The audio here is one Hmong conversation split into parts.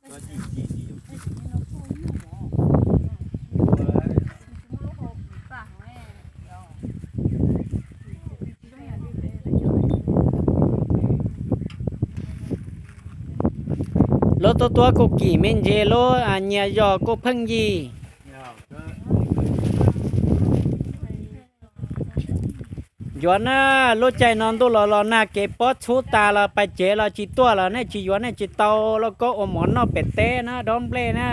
Lub tuab tuab kuj kim me ntsis, lub nyias zos kuj pheej yig. Yuav na, lub caij no ntuj los los nag kev pob txhub tas los pais tsev los tsis tuaj los nej tsis yuav nej tsis tau lauj kaub ua mov noj pem teb na, dob nplej na.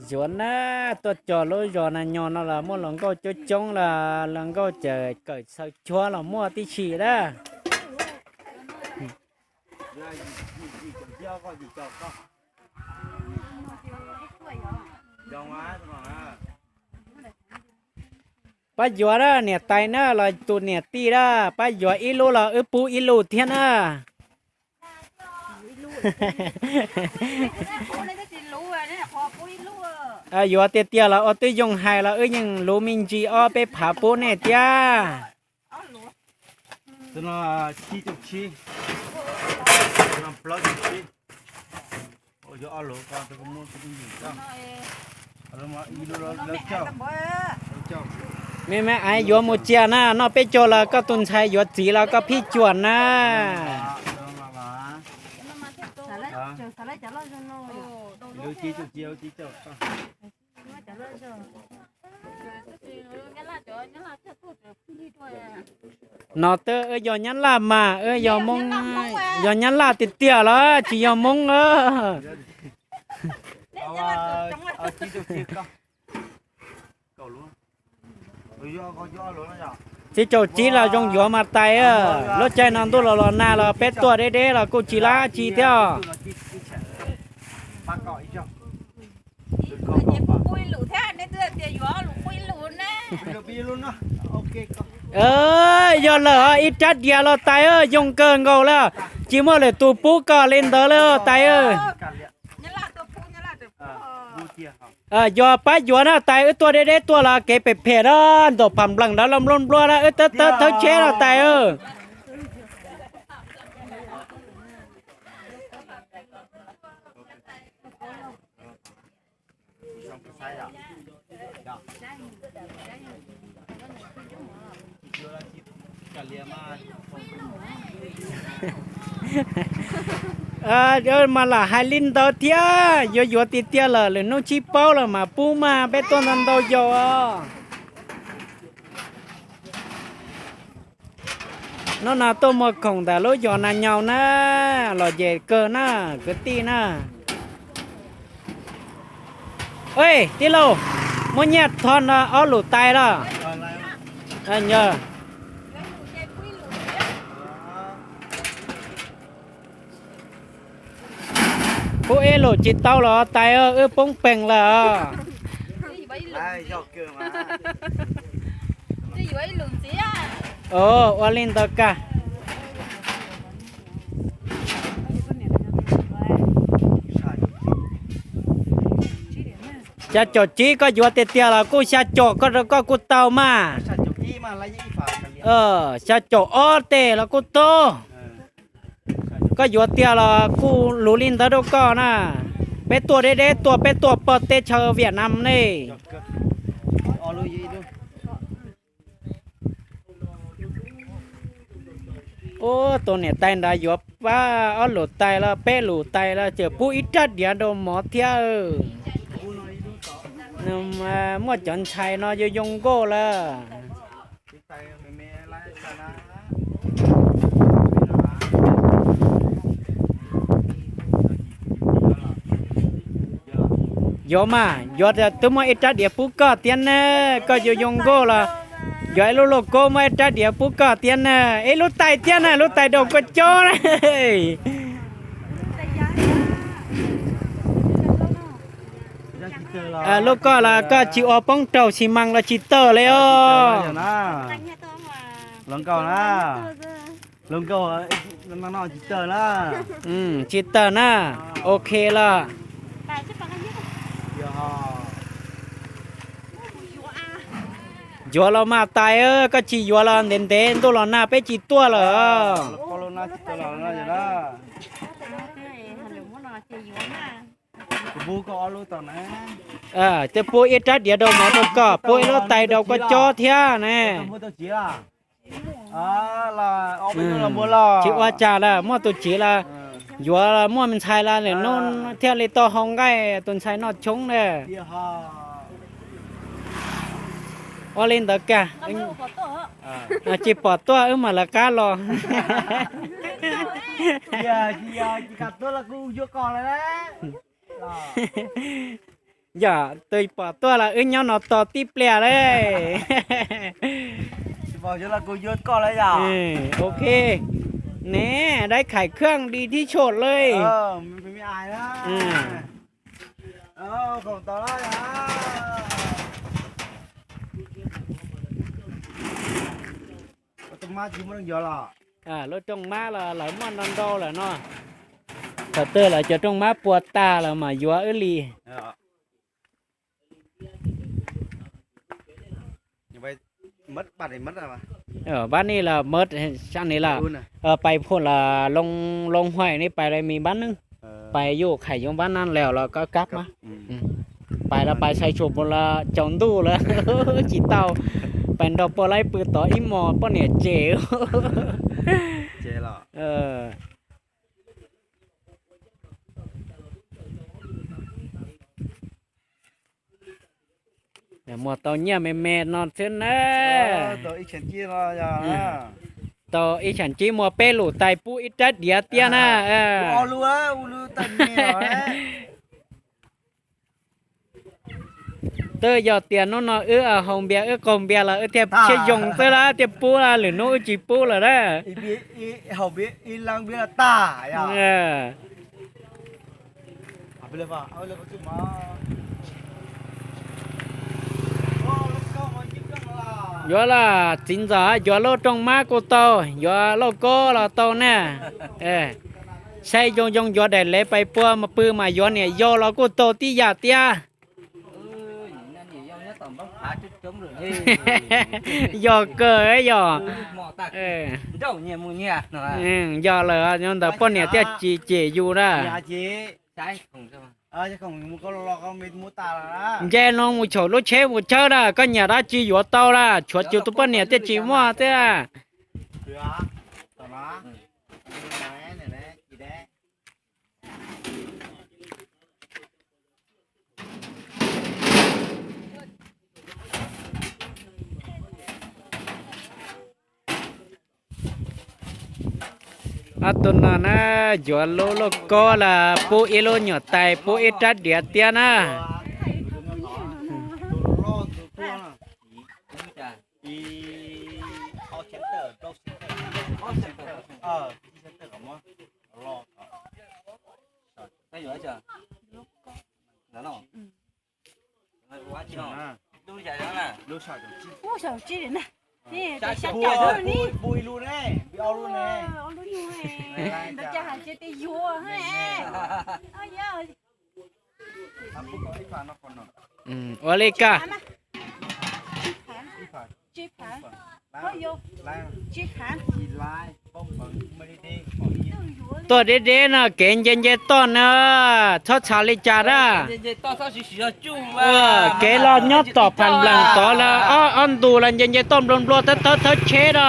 Yuav na, tuaj cog lub zos na nyo no los muaj hluas nkauj coob coob los hluas nkauj cawm kawm xaws chuab los muaj tib si na. Pab yuav na, niam tais na los tus niam tij na, pab yuav ib lub los wb pub ib lub thiab na. Yuav tiag tiag los ua twb yoo hais los wb yeej luv me ntsis ob peb phav pub nej thiab. Me me ais yuav mus cia na, noj peb caug los koj tus ntxhais yuav txiv los koj phij cuam na. No twb wb yog Nyab Laj mas, wb yog Hmoob, yog Nyab Laj tiag tiag los tsis yog Hmoob. Tsib caug tsib los zoo yuav mas tais, lub caij no ntuj los los nag los peb tuaj deb deb los kuj tsis lab tsi thiab. Yog lawm, ib rab diav los tais, yoo kawg nkaus lawm, tsis muaj lwm tus pub koj li ntawd lawm tais. Yog pab yuav na tais, wb tuaj deb deb tuaj los kev phem phem na, ntaum pham nplees ntawd los nplua nplua na, wb tawb tawb thawb tsheb los tais. Mas lam hais li ntawd thiab, yuav yuav tiag tiag lawm, lwm hnub tsis paub lawm mas pub mas peb tuaj ntau ntau zaus os. Hnub no tuaj muag khoom ntawm lub zos na nyaus na, los yem kawg na, kwv tij na. Tij laug, muab nyiaj thov no ob lus tais los. Pub ib lus tsis tau los tais, wb poob pees lawm. Ua li ntawd kag. Xya caum tsib koj yuav tiag tiag los kuj xya caum koj rau koj kuj tau mas. Xya caum ob tej los kuj tau. Koj yuav tiag los kuj luv li ntawd rau koj na. Peb tuaj deb deb tuaj, peb tuaj pog teb chaws Vietnam ne. Ub, tus niam tais ntawd yuav pab ob lus tais los peb lus tais los tseem pub ib rab diav rau mov thiab. Muaj cov ntxhais no yuav zoo nkauj lawm. Yuav mas, yuav twb muaj ib rab diav pub koj thiab ne, koj yuav zoo nkauj los yuav ib lub lauj kaub muaj ib rab diav pub koj thiab ne, ib lub tais thiab na, lub tais rau koj cob na. Lub koj los koj tsis ua poob rau xi mas los tsis tawg li os. Tsis tawg na, ok los. Yuav los mas tais, koj tsis yuav los ntev ntev ntuj los nag peb tsis tuaj lawm. Tej pub ib rab diav rau mov rau koj, pub ib lub tais rau koj cob thiab ne. Tsis ua cas lawm, muaj tus txiv lawm, yuav muaj me ntxhais lawm, lwm hnub thiaj li tau hau nqaij tus ntxhais noj tshoob na. Ua li ntawd kiag, tsis pom tuaj wb mam lawv qab los. Yog tus pom tuaj los wb nyob no tos tib pliag lauj. Ok, ne, dai khais khaj di thib tshuam lauj. Lub rooj mab los lawv muaj ntau ntau lawm no. Thaum twg lawv cov rooj mab puas tag lawm mas yuav wb li. Pab ni los mab, sab ni los pais phuam los loo huaim ni pais li me pab neeg, pais yuj khais yoov pab neeg lawm los kab kab mas. Pais los pais sai tshuam mus los tsaus ntuj lawm tsis tau. Pais nrog pog laib pw tod ib hmos poj niam tsem. Muag tau nyiaj me me no xwb na. Tau ib xyoo tsib muag peb lub tais pub ib rab diav tiag na. Twb yog tias hnub no wb haus npias wb qaug npias los wb thiaj siab zoo xwb lawm thiaj pub, lwm hnub wb tsis pub lawm na. Yuav los txiv ntxawm yuav lauj rooj mab kuj tau, yuav lauj kaub los tau na. Saib zoo zoo yuav daim lev pais pua mas pw mas yuav niam yau los kuj tau tib yam tiag. Yog kawg yog. Yog lawm ntawd poj niam thiaj tsis cem yus na. Nce no mus tsham lub tsheb mus tshawb na, koj nyiam dab tsi yuav tau na, tshuav yus tus poj niam thiaj tsis muaj thiab. Ob tug no na, yuav lub lauj kaub los pub ib lub nyuam tais pub ib rab diav tiab na. Ua li ka. Tuaj deb deb no kev nce nce toj no txhob txham li cas na. Kev los nyob tom pham nplam tod los ob ntus los nce nce toj nplua nplua thawb thawb thawb tsheb na.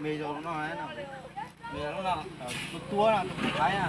Me zaug no, tus tuab no, tus qhov qaib na.